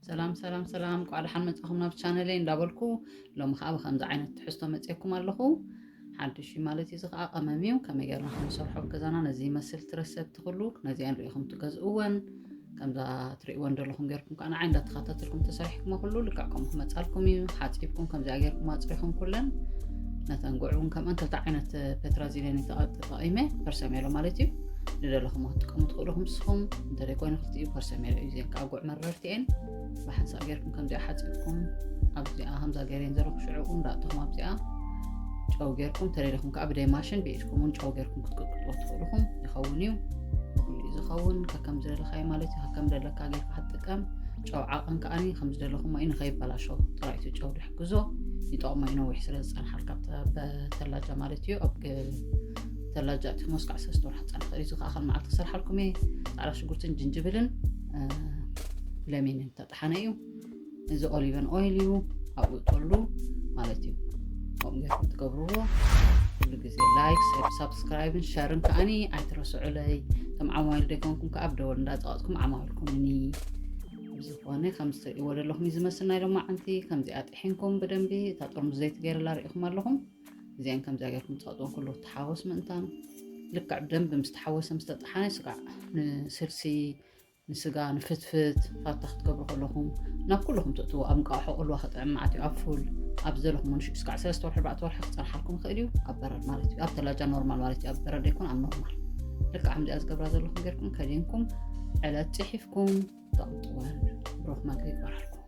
ሰላም ሰላም ሰላም፣ ቋዕ ደሓን መጻኹም ናብ ቻነለይ እንዳበልኩ፣ ሎሚ ከዓ ብከምዚ ዓይነት ትሕዝቶ መፅየኩም ኣለኹ። ሓድሽ እዩ ማለት እዩ። እዚ ከዓ ቀመም እዩ። ከመይ ገርና ክንሰርሖ ኣብ ገዛና ነዚ ይመስል ትረሰብ ትኽሉ ነዚኣን ርኢኹም ትገዝእወን። ከምዛ ትርእይወን ዘለኹም ገርኩም ከዓ ንዓይ እንዳተኸታተልኩም ተሰሪሕኩም ኩሉ ልክዕ ከምኡ ክመፃልኩም እዩ። ሓፂብኩም ከምዚኣ ገርኩም ኣፅሪኹም ኩለን ነተን ጉዕ እውን ከምአን ክልተ ዓይነት ፔትራዚልየን ተጠቂመ ፐርሰሜሎ ማለት እዩ። ንደለኹም ክትጥቀሙ ትኽእሉ ኢኹም ንስኹም። እንተደይ ኮይኑ ክልቲኡ ፐርሰሜሎ እዩ። እዚአን ከዓ ጉዕ መረርቲ እየን። ብሓንሳእ ገይርኩም ከምዚኣ ሓፂብኩም ኣብዚኣ ከምዛ ገይረን ዘለኹ ሽዑ እውን ዳእትኹም ኣብዚኣ ጨው ገይርኩም ተደሊኹም ከዓ ብደይ ማሽን ብኢድኩም እውን ጨው ገይርኩም ክትቅጥቅጥዎ ትኽእሉ ኢኹም። ይኸውን እዩ። ኩሉ እዩ ዝኸውን ከከም ዝደለኻዮ ማለት እዩ። ከከም ደለካ ገይርካ ክትጥቀም ጨው ዓቐን ከዓኒ ከም ዝደለኹሞ እዩ። ንኸይበላሾ ጥራይ እቲ ጨው ድሕግዞ ይጠቕሞ እዩ። ነዊሕ ስለ ዝፀንሓልካ ኣብ ተ- በተላጃ ማለት እዩ። ኣብ ገ- ተላጃ እቲ ክሳዕ ሰለስተ ወርሒ ክፀንሕ ይኽእል እዩ። እዚ ከዓ ከም መዓልቲ ክሰርሓልኩም እየ። ፃዕዳ ሽጉርትን ጅንጅብልን ለሚንን ተጠሓነ እዩ። እዚ ኦሊቨን ኦይል እዩ። ኣብኡ ጠሉ ማለት እዩ። ከምኡ ገይርኩም ትገብርዎ። ኩሉ ግዜ ላይክ ሰብ ሳብስክራይብን ሸርን ከዓኒ ኣይትረስዑለይ። ከም ዓማዊል ደይኮንኩም ከዓ ብደወል እንዳፀቐጥኩም ዓማዊል ኩኑኒ። ብዝኾነ ከምዚ ትርእይዎ ዘለኹም እዩ ዝመስል ናይ ሎማዓንቲ። ከምዚኣ ጥሒንኩም ብደንቢ እታ ጥርሙዝ ዘይቲ ገይረላ ርኢኹም ኣለኹም። እዚአን ከምዚኣ ገይርኩም ትፀቕጥዎ ኩሉ ተሓወስ ምእንታን ልክዕ ብደንቢ ምስ ተሓወሰ ምስ ተጠሓነ ስጋዕ ንስልሲ ንስጋ ንፍትፍት ፋታ ክትገብሩ ከለኹም ናብ ኩለኹም ትእትዎ ኣብ እንቃቑሖ ቅልዋ ክጥዕም ማለት እዩ። ኣብ ፉል ኣብ ዘለኹም ንሽዑ ስጋዕ ሰለስተ ወርሒ ኣርባዕተ ወርሒ ክፀንሓልኩም ይኽእል እዩ። ኣብ በረድ ማለት እዩ። ኣብ ተላጃ ኖርማል ማለት እዩ። ኣብ በረድ ኣይኮን ኣብ ኖርማል ልክዕ ከምዚኣ ዝገብራ ዘለኹም ገይርኩም ከዲንኩም ዕለት ፅሒፍኩም ተቕምጥወን ብሩኽ መግቢ ይግበረልኩም።